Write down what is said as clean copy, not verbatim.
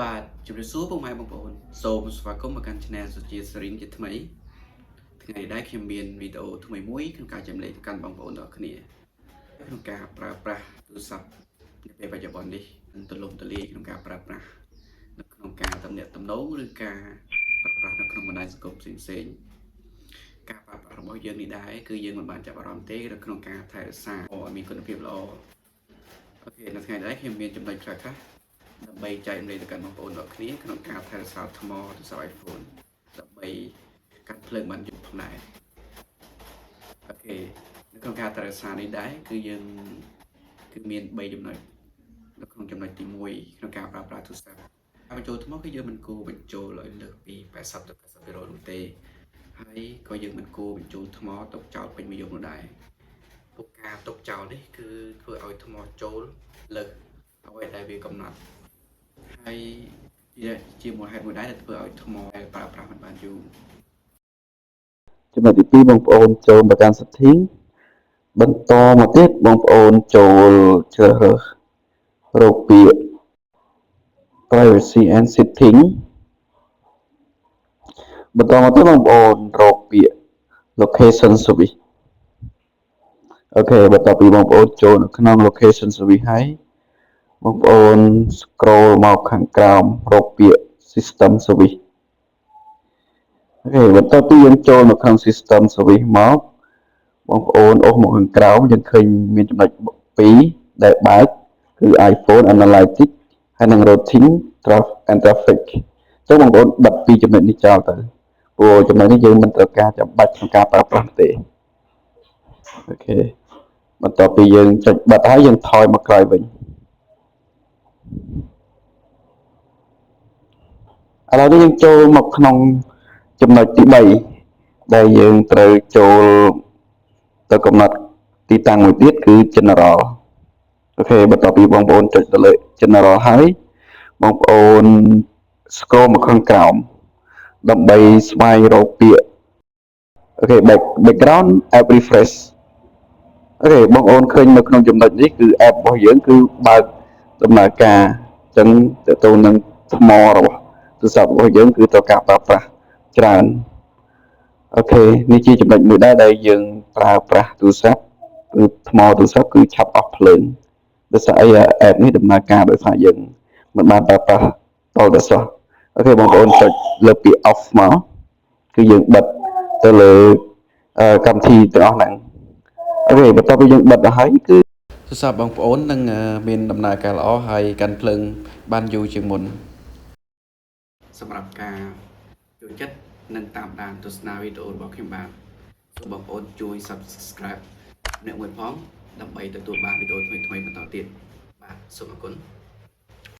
បាទជម្រាបសួរពុកម៉ែបងប្អូនសូមស្វាគមន៍មកកាន់ Channel សុជាសរិនជាថ្មីថ្ងៃនេះដែរខ្ញុំមានវីដេអូថ្មីមួយក្នុងការចែករំលែកទៅកាន់បងប្អូនទាំងអស់គ្នាក្នុងការប្រើប្រាស់ទូរស័ព្ទនៅពេលបច្ចុប្បន្ននេះនឹងទូលំទូលាយក្នុងការប្រើប្រាស់នៅក្នុងការទំនាក់ទំនងឬការប្រើប្រាស់នៅក្នុងបណ្ដាញសង្គមផ្សេងៗការប្រើប្រាស់របស់យើងនេះដែរគឺយើងមិនបានចាប់អារម្មណ៍ទេនៅក្នុងការថែរក្សាឲ្យមានគុណភាពល្អ OK នៅថ្ងៃនេះខ្ញុំមានចំណុចខ្លះៗ ដើម្បីចែករំលែកទៅកាន់បងប្អូនទាំងគ្នាក្នុងការថែរក្សាថ្មទូរស័ព្ទ iPhone ដើម្បីកាត់ភ្លើងបានយូរផងដែរ OK នៅក្នុងការថែរក្សានេះដែរគឺយើងគឺមាន3ចំណុចនៅក្នុងចំណុចទី1ក្នុងការប្រើប្រាស់ទូរស័ព្ទការបញ្ចូលថ្មគឺយើងមិនគួរបញ្ចូលឲ្យលើសពី80ទៅ90%នោះទេហើយក៏យើងមិនគួរបញ្ចូលថ្មទុកចោលពេញមួយយប់នោះដែរពួកការទុកចោលនេះគឺធ្វើឲ្យថ្មចូលលើសអ្វីដែលវាកំណត់ ហើយជាជាមូលហេតុមួយដែរដែលធ្វើឲ្យថ្មដែលប្រើប្រាស់មិនបានយូរ ចំណុចទី2បងប្អូនចូលមកកាន់ setting បន្តមកទៀតបងប្អូនចូលជ្រើសរើសរកពាក្យ privacy and setting បន្តមកទៀតបងប្អូនរកពាក្យ location service OK បន្ទាប់ពីបងប្អូនចូលនៅក្នុង location service ហើយបងប្អូន scroll មកខាងក្រោមរកពាក្យ system service OK បន្ទាប់ពីយើងចូលនៅក្នុង system service មកបងប្អូនអូសមកខាងក្រោមយើងឃើញមានចំណុច2ដែលបើកគឺ iPhone Analytics ហើយនិង Routing and Traffic អញ្ចឹងបងប្អូនបិទពីរចំណុចនេះចោលទៅព្រោះចំណុចនេះយើងមិនត្រូវការចាំបាច់ក្នុងការប្រើប្រាស់ទេ OK បន្ទាប់ពីយើងចុចបិទហើយយើងថយមកក្រោយវិញ ឥឡូវនេះយើងចូលមកក្នុងចំណុចទី3ដែលយើងត្រូវចូលទៅកំណត់ទីតាំងមួយទៀតគឺ general OK បន្ទាប់ពីបងប្អូនចុចទៅលើ general ហើយបងប្អូន scroll មកខាងក្រោមដើម្បីស្វែងរកពាក្យ OK background app refresh OK បងប្អូនឃើញនៅក្នុងចំណុចនេះគឺ app របស់យើងគឺបើកដំណើរការអញ្ចឹងទៅទៅនឹងថ្មរបស់ទូរស័ព្ទរបស់យើងគឺត្រូវការប្រើប្រាស់ច្រើន OK នេះជាចំណុចមួយដែរដែលយើងប្រើប្រាស់ទូរស័ព្ទគឺថ្មទូរស័ព្ទគឺឆាប់អស់ភ្លើងដោយសារអី app នេះដំណើរការដោយសារយើងមិនបានប្រើប្រាស់តតែសោះ OK បងប្អូនចុចលើពាក្យ off មកគឺយើងបិទទៅលើកម្មវិធីទាំងអស់ហ្នឹង OK បន្ទាប់ពីយើងបិទទៅហើយគឺ ទូរស័ព្ទបងប្អូននឹងមានដំណើរការល្អហើយកាន់ភ្លើងបានយូរជាងមុនសម្រាប់ការចូលចិត្តនិងតាមដានទស្សនាវីដេអូរបស់ខ្ញុំបាទសូមបងប្អូនជួយ Subscribe អ្នកមួយផងដើម្បីទទួលបានវីដេអូថ្មីៗបន្តទៀតបាទសូមអរគុណ។